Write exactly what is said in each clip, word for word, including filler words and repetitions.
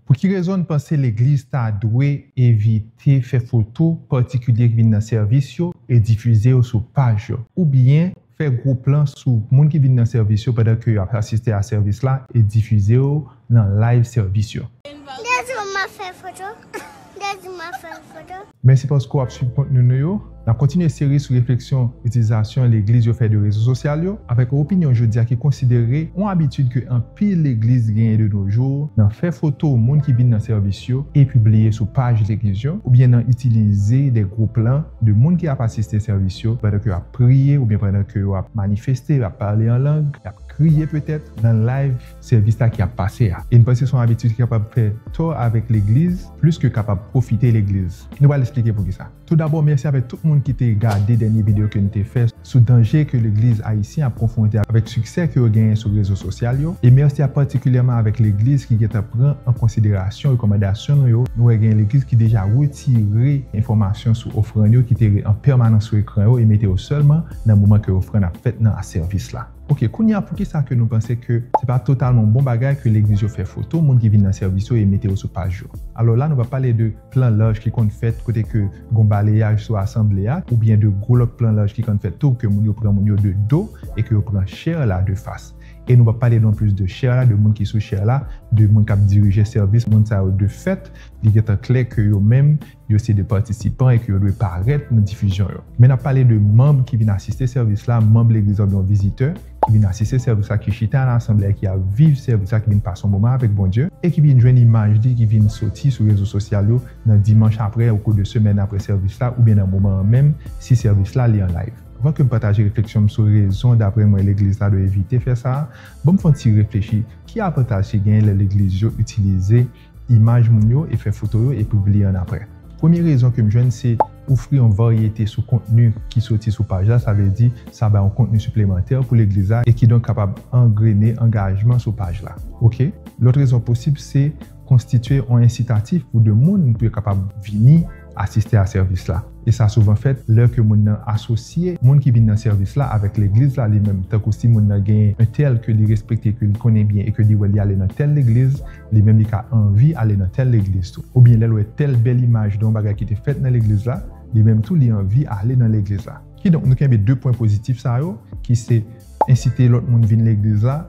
Pou ki rezon n panse legliz ta dwe evite fè foto patikilye ki vin nan sèvis yo e difize yo sou paj yo? Oubyen fè gwo plan sou moun ki vin nan sèvis yo pandan ke yo ap asiste a sèvis la e difize yo nan live sèvis yo? Dèzou m ap fè foto. Dèzou m ap fè foto. Mèsi paske w ap swiv kontni nou yo. N ap kontinye seri sou refleksyon itilizasyon legliz yo fè de rezo sosyal yo, avèk yon opinyon jodi a ki konsidere yon abitid ke anpil legliz genyen de nos jours nan fè foto moun ki vin nan sèvis yo e pibliye sou paj legliz yo, oubyen nan itilize de gwo plan de moun ki ap asiste sèvis yo pandan ke yo ap priye oubyen pandan ke yo ap manifeste, yo ap pale an lang, y ap kriye petèt nan live sèvis la ki ap pase a. E n panse se yon abitid ki kapab fè tò avèk legliz plis ke kapab pwofite legliz. Nou pral eksplike poukisa. Toudabò, mèsi avèk tout moun ki te gade dènye videyo ke n te fè sou danje ke legliz ayisyen ap konfwonte avèk siksè ke yo genyen sou rezo sosyal yo. E mèsi a patikilyèman avèk legliz ki gentan pran an konsiderasyon rekòmandasyon nou yo. Nou wè gen legliz ki deja retire enfòmasyon sou ofrann yo ki te an pèmanans sou ekran yo e mete yo sèlman nan moman ke ofrann ap fèt nan sèvis la. Ok, kounye a, poukisa ke nou panse ke se pa totalman bon bagay ke legliz yo fè foto moun ki vin nan sèvis yo e mete yo sou paj yo? Alò la, nou pa pale de plan laj ki konn fèt kote ke gon baleyaj sou asanble a, oubyen de gwo lòt plan laj ki konn fèt tou, ke moun yo pran moun yo de do e ke yo pran chè la de fas. E nou pa pale non plis de chè la, de moun ki sou chè la, de moun k ap dirije sèvis, moun sa yo de fèt, li gentan klè ke yo menm, yo se de patisipan e ke yo dwe parèt nan difizyon yo. Men n ap pale de manm ki vin asiste sèvis la, manm legliz la oubyen yon vizitè ki vin asiste sèvis la, ki chita nan asanble a, ki ap viv sèvis la, ki vin pase yon moman avèk Bondye e ki vin jwenn imaj li ki vin soti sou rezo sosyal yo nan dimanch apre, okou de semèn apre sèvis la, oubyen nan moman an menm, si sèvis la li an live. Anvan ke m pataje refleksyon m sou rezon, daprè mwen, legliz la dwe evite fè sa a, ban m fè yon ti reflechi. Ki avantaj ki genyen lè legliz yo itilize imaj moun yo e fè foto yo e pibliye annapre? Premye rezon ke m jwenn se ofri yon varyete sou kontni ki soti sou paj la, sa vle di sa bay yon kontni siplemantè pou legliz la e kidonk kapab angrene angajman sou paj la. Ok? Lòt rezon posib se konstitye yon ensitatif pou de moun pou yo kapab vini asiste a sèvis la. E sa souvan fèt lè ke moun nan asosye moun ki vin nan sèvis la avèk legliz la li menm. Tankou si moun nan gen entèl ke li respekte, ke li konnen byen e ke li wè li ale nan tèl legliz, li menm li ka anvi ale nan tèl legliz tou. Oubyen lè l wè tèl bèl imaj de yon bagay ki te fèt nan legliz la, li menm tou li anvi ale nan legliz la. Kidonk, nou kenbe de pwen pozitif sa yo, ki se ensite lòt moun vin legliz la,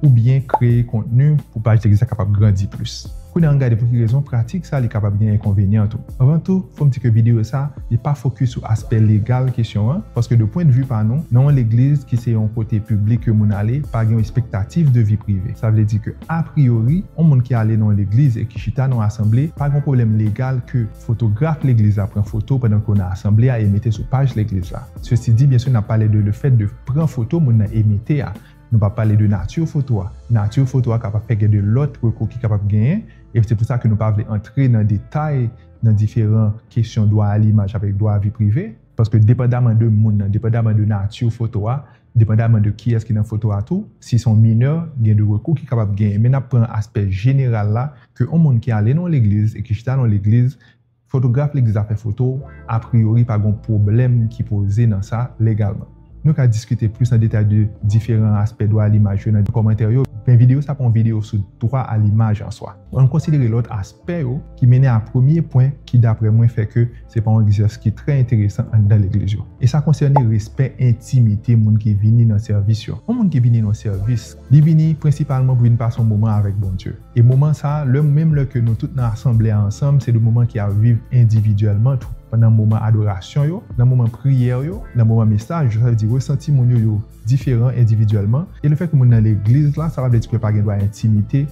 oubyen kreye kontni pou paj legliz la kapab grandi plis. Kounye a, ann gade pou ki rezon pratik sa li kapab gen enkonvenyan tou. Anvan tou, fò m di ke videyo sa, li pa fokis sou aspè legal kesyon an, paske de pwendvi pa nou, nan yon legliz ki se yon kote piblik ke moun ale, pa gen yon ekspektatif de vi prive. Sa vle di ke, apriyori, yon moun ki ale nan yon legliz e ki chita nan yon asanble, pa gen yon pwoblèm legal ke fotograf legliz la pran foto pandan ke w nan asanble a e mete sou paj legliz la. Sesi di, byen si, n ap pale de le fèt de pran foto moun nan e mete a. Nou p ap pale de nati foto a. Nati foto a kapab fè gen de lòt rekou ki kapab genyen, e se pou sa ke nou pa vle antre nan detay nan diferan kesyon dwa a limaj avèk dwa a vi prive, paske depandaman de moun nan, depandaman de nati foto a, depandaman de kiyès ki nan foto a tou, si se yon minè, gen de rekou ki kapab genyen. Men n ap pran aspè jeneral la, ke yon moun ki ale nan yon legliz e ki chita nan yon legliz, fotograf legliz la fè foto, apriyori pa gen pwoblèm ki poze nan sa legalman. Nou ka diskite plis an detay de diferan aspè dwa a limaj yo nan kòmantè yo, men videyo sa pa yon videyo sou dwa a limaj an swa. Ann konsidere lòt aspè yo ki mennen a premye pwen ki, daprè mwen, fè ke se pa yon egzèsis ki trè enteresan anndan legliz yo. E sa konsène respè entimite moun ki vini nan sèvis yo. Yon moun ki vini nan sèvis, li vini prensipalman pou vin pase yon moman avèk Bondye. E moman sa a, lè menm lè ke nou tout nan asanble a ansanm, se de moman ki ap viv endividyèlman tou. Nan moman adorasyon yo, nan moman priyè yo, nan moman mesaj yo, sa vle di resanti moun yo, yo diferan endividyèlman. E lefètke moun nan legliz la, sa pa vle di ke l pa gen dwa entimite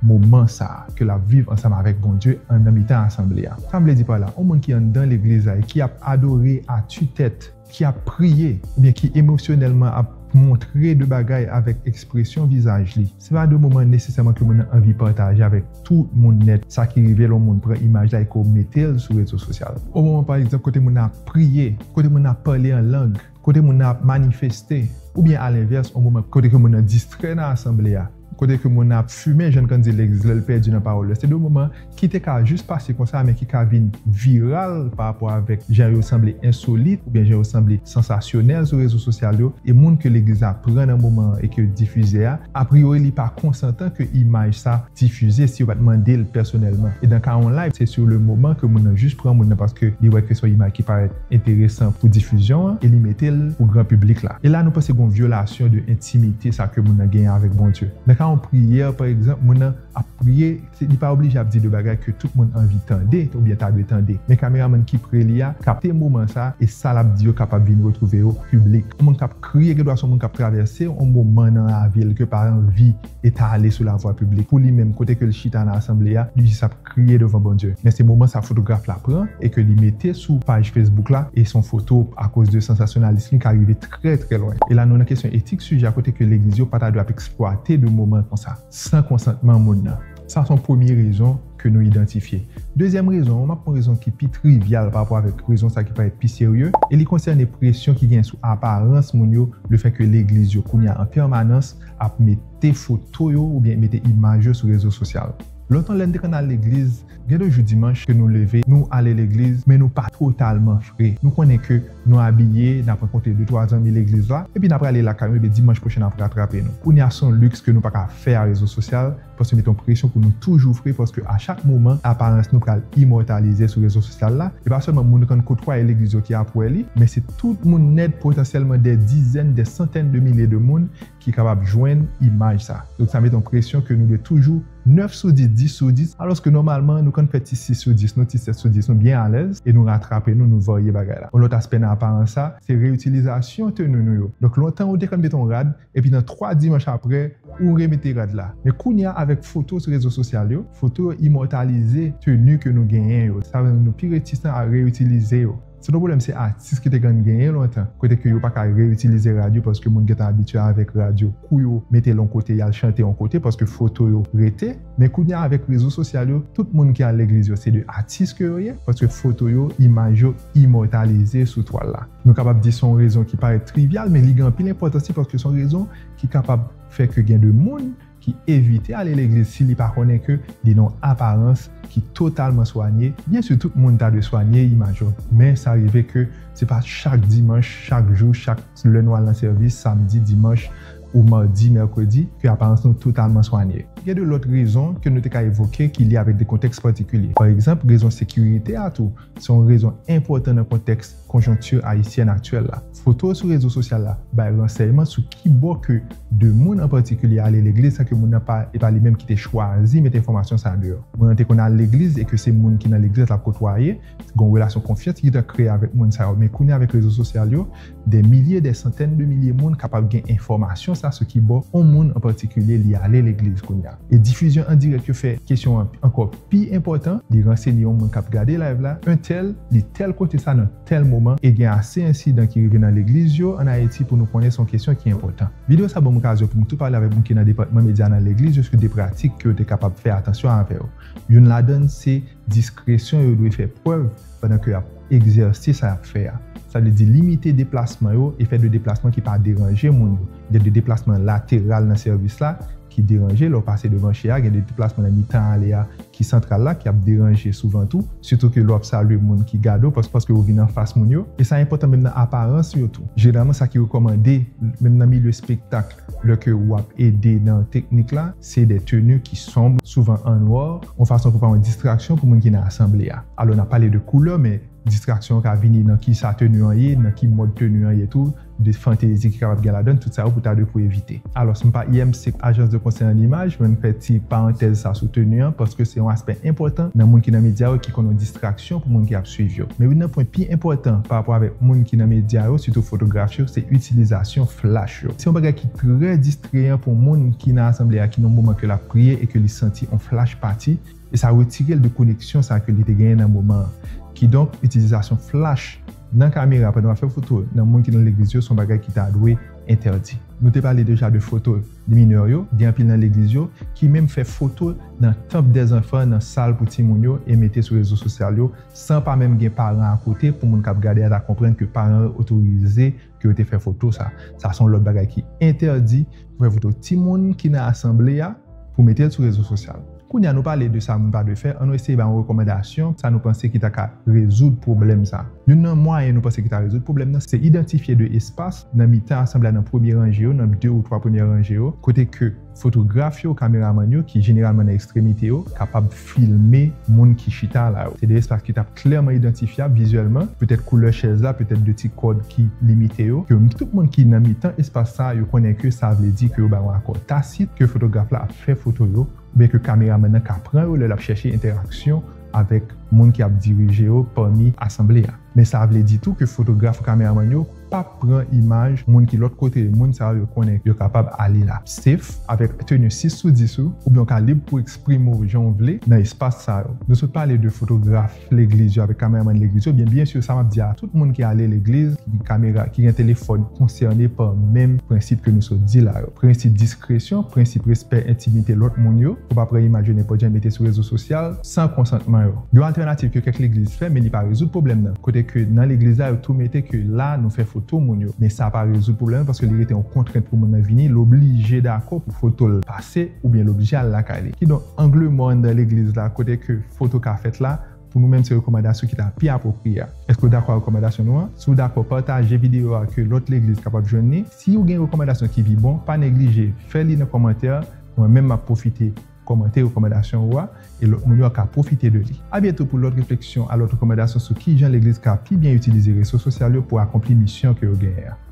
moman sa a ke l ap viv ansanm avèk Bondye anndan mitan asanble a. Sa m vle di pa la, yon moun ki anndan legliz la e ki ap adore atitèt, ki ap priye, oubyen ki emosyonèlman ap montre de bagay avèk ekspresyon vizaj li, se pa de moman nesesèman ke moun nan anvi pataje avèk tout moun nèt sa ki rive lè yon moun pran imaj la e ke w mete l sou rezo sosyal. Yon moman, pa egzanp, kote moun nan ap priye, kote moun nan ap pale an lang, kote moun nan ap manifeste, oubyen alenvès, yon moman kote ke moun nan distrè nan asanble a, kote ke moun nan ap fimen, jan n konn di legliz, lè l pèdi nan pawòl la. Se de moman ki te ka jis pase konsa, men ki ka vin viral pa rapò avèk jan yo sanble ensolit oubyen jan yo sanble sansasyonèl sou rezo sosyal yo, e moun ke legliz la pran nan moman an e ke difize a, apriyori li pa konsantan ke imaj sa difize si yo pa t mande l pèsonèlman. E nan ka yon live, se sou le moman ke moun nan jis pran moun nan paske li wè ke se yon imaj ki parèt enteresan pou difizyon an e li mete l pou gran piblik la. E la nou panse gen yon vyolasyon de entimite sa ke moun nan genyen avèk Bondye. Nan ka yon priyè, pa egzanp, moun nan ap priye, se, li pa oblije ap di de bagay ke tout moun anvi tande oubyen ta dwe tande. Men kameramann ki pre li a kapte moman sa e sa l ap di yo kapab vin retwouve yo piblik. Yon moun k ap kriye, gen dwa se yon moun k ap travèse yon moman nan lavi l ke pa anvi etale sou lavwa piblik. Pou li menm, kote ke l chita nan asanble a, li jis ap kriye devan Bondye. Men se moman sa fotograf la pran e ke li mete sou paj Facebook la, e se yon foto akoz de sansasyonalis li ka rive trè, trè lwen. E la nou nan kesyon etik sijè a kote ke legliz yo pa ta dwe ap eksplwate de moman konsa, san konsantman moun nan. Sa se yon premye rezon ke nou idantifye. Dezyèm rezon an, m ap pran rezon ki pi trivyal pa rapò avèk rezon sa ki parèt pi serye, e li konsène presyon ki gen sou aparans moun yo, lefètke legliz yo kounye a an pèmanans ap mete foto yo oubyen mete imaj yo sou rezo sosyal. Lontan, lè n te konn al legliz, gen de jou dimanch ke nou leve, nou ale legliz, men nou pa totalman fre. Nou konnen ke nou abiye, n ap rankontre de twa zanmi legliz la, epi n ap rale lakay nou, epi dimanch pwochen n ap ratrape nou. Kounye a, se yon liks ke nou pa ka fè a rezo sosyal, paske mete yon presyon pou nou toujou fre, paske a chak moman, aparans nou pral imòtalize sou rezo sosyal la. E pa sèlman moun nou konn kotwaye legliz yo ki ap wè li, men se tout moun nèt, potansyèlman dè dizèn, dè santèn de milye de moun ki kapab jwenn imaj sa. Donk, sa mete yon presyon ke nou dwe toujou nèf sou dis, dis sou dis, alòske nòmalman, nou konn fè ti sis sou dis, nou ti sèt sou dis, nou byen alèz, e nou ratrape nou, nou varye bagay la. Yon lòt aspè nan aparans sa, se reyitilizasyon teni nou yo. Donk, lontan, ou te konn mete yon rad, epi nan twa dimanch apre, ou remete rad la. Men kounye a, avèk foto sou rezo sosyal yo, foto yo imòtalize teni ke nou genyen yo. Sa vle di nou pi retisan a reyitilize yo. Se yon pwoblèm se atis ki te konn genyen lontan, kote ke yo pa ka reyitilize rad yo paske moun gentan abitye avèk rad yo. Kou yo mete l yon kote, y al chante yon kote paske foto yo rete. Men kounye a, avèk rezo sosyal yo, tout moun ki al legliz yo, se de atis ke yo ye, paske foto yo, imaj yo imòtalize sou twal la. Nou kapab di se yon rezon ki parèt trivyal, men li gen anpil enpòtans li paske se yon rezon ki kapab fè ke gen de moun ki evite ale legliz si li pa konnen ke li nan yon aparans ki totalman swanye. Byen si, tout moun ta dwe swanye imaj yo, men sa rive ke se pa chak dimanch, chak jou, chak lè nou al nan sèvis, samdi, dimanch, ou madi, mèkredi, ke aparans nou totalman swanye. Gen de lòt rezon ke nou te ka evoke ki lye avèk de kontèks patikilye. Pa egzanp, rezon sekirite a tou, se yon rezon enpòtan nan kontèks konjonkti ayisyèn aktyèl la. Foto sou rezo sosyal la bay ransèyman sou ki bò ke de moun an patikilye ale legliz san ke moun nan pa, e pa li menm ki te chwazi mete enfòmasyon sa a deyò. Moun nan te konn al legliz e ke se moun ki nan legliz la l ap kotwaye, gen yon relasyon konfyans ki gentan kreye avèk moun sa yo. Men kounye a avèk rezo sosyal yo, dè milye, dè santèn de milye moun kapab gen enfòmasyon sa sou ki bò yon moun an patikilye li ale legliz kounye a. E difizyon an dirèk yo fè kesyon an ankò pi enpòtan, li ransenye yon moun k ap gade live la, entèl, li tèl kote sa nan tèl moman, e gen ase ensidan ki rive nan legliz yo ann Ayiti pou nou konnen se yon kesyon ki enpòtan. Videyo sa ban m okazyon pou m tou pale avèk moun ki nan depatman medya nan legliz yo sou de pratik ke yo te kapab fè atansyon avè yo. Youn ladan l se diskresyon yo dwe fè prèv pandan ke y ap egzèse sa y ap fè a. Sa vle di limite deplasman yo e fè de deplasman ki pa deranje moun yo. Gen de deplasman lateral nan sèvis la ki deranje lè w pase devan che a, gen de deplasman nan mitan ale a ki santral la ki ap deranje souvan tou, sitou ke lè w ap salye moun ki gade w pas-, paske w vin anfas moun yo. E sa enpòtan menm nan aparans yo tou. Jeneralman, sa ki rekòmande, menm nan milye espektak, lè ke w ap ede nan teknik la, se de teni ki sonb, souvan an nwa, yon fason pou pa yon distraksyon pou moun ki nan asanble a. Alò, n ap pale de koulè, men distraksyon an ka vini nan ki sa teni an ye, nan ki mòd teni an ye tou, de fantezi ki kapab gen ladan l, tout sa yo pou ta dwe pou evite. Alò, m pa I M C, Ajans de Konsèy an Imaj, men m fè ti parantèz sa sou teni an, paske se yon aspè enpòtan nan moun ki nan medya yo ki konn yon distraksyon pou moun ki ap swiv yo. Men youn nan pwen pi enpòtan pa rapò avèk moun ki nan medya yo, sitou fotograf yo, se itilizasyon flach yo. Se yon bagay ki trè distreyàn pou moun ki nan asanble a, ki nan moman ke l ap priye e ke li santi yon flach pati, e sa retire l de koneksyon sa ke li te genyen nan moman an. Kidonk, itilizasyon flach nan kamera pandan w ap fè foto nan moun ki nan legliz yo se yon bagay ki ta dwe entèdi. Nou te pale deja de foto minè yo, gen anpil nan legliz yo ki menm fè foto nan tanp dèzanfan, nan sal pou timoun yo, e mete sou rezo sosyal yo, san pa menm gen paran akote pou moun k ap gade a ta konprann ke paran yo otorize ke yo te fè foto sa. Sa se yon lòt bagay ki entèdi, pou fè foto timoun ki nan asanble a pou mete l sou rezo sosyal. Kounye a nou pale de sa moun pa dwe fè, ann nou eseye bay yon rekòmandasyon, sa nou panse ki ta ka rezoud pwoblèm sa. Youn nan mwayen nou panse ki ta rezoud pwoblèm nan, se idantifye de espas nan mitan asanble a, nan premye ranje yo, nan de ou twa premye ranje yo, kote ke fotograf yo, kameramann yo, ki jeneralman nan ekstremite yo, kapab filme moun ki chita la yo. Se de espas ki t ap klèman idantifyab vizyèlman, petèt koulè chèz la, petèt de ti kòd ki limite yo, ke tout moun ki nan mitan espas sa, yo konnen ke sa vle di ke yo bay yon akò tasit ke fotograf la ap fè foto yo, oubyen ke kameramann nan ka pran yo lè l ap chèche entèraksyon avèk moun ki ap dirije yo pami asanble a. Men sa vle di tou ke fotograf ou kameramann yo p ap pran imaj moun ki lòt kote, moun sa yo, yo konnen yo kapab ale la safe avèk teni sis sou dis ou, oubyen w ka lib pou eksprime w jan w vle nan espas sa yo. Nou sot pale de fotograf legliz yo avèk kameramann legliz yo, byen, byen si sa m ap di a tout moun ki ale legliz, ki gen kamera, ki gen telefòn konsène pa menm prensip ke nou sot di la yo. Prensip diskresyon, prensip respè entimite lòt moun yo, pou pa pran imaj yo nenpòt jan mete sou rezo sosyal san konsantman yo. Yon altènativ ke kèk legliz fè, men li pa rezoud pwoblèm nan. Kote ke nan legliz la, yo tou mete ke la, nou fè foto moun yo. Men sa pa rezoud pwoblèm nan paske li rete yon kontrent pou moun nan vini, l oblije dakò pou foto l pase oubyen l oblije al lakay li. Kidonk, ang mò anndan legliz la, kote ke foto ka fèt la, pou nou menm se rekòmandasyon ki ta pi apwopriye a. Èske w dakò ak rekòmandasyon nou an? Si w dakò, pataje videyo a ke lòt legliz kapab jwenn li. Si w gen rekòmandasyon ki pi bon, pa neglije fè li nan kòmantè. Mwen menm m ap pwofite kòmante rekòmandasyon ou a, e lòt moun yo ka pwofite de li. A byento pou lòt refleksyon, a lòt rekòmandasyon sou kijan legliz ka pi byen itilize rezo sosyal yo pou akonpli misyon ke yo genyen an.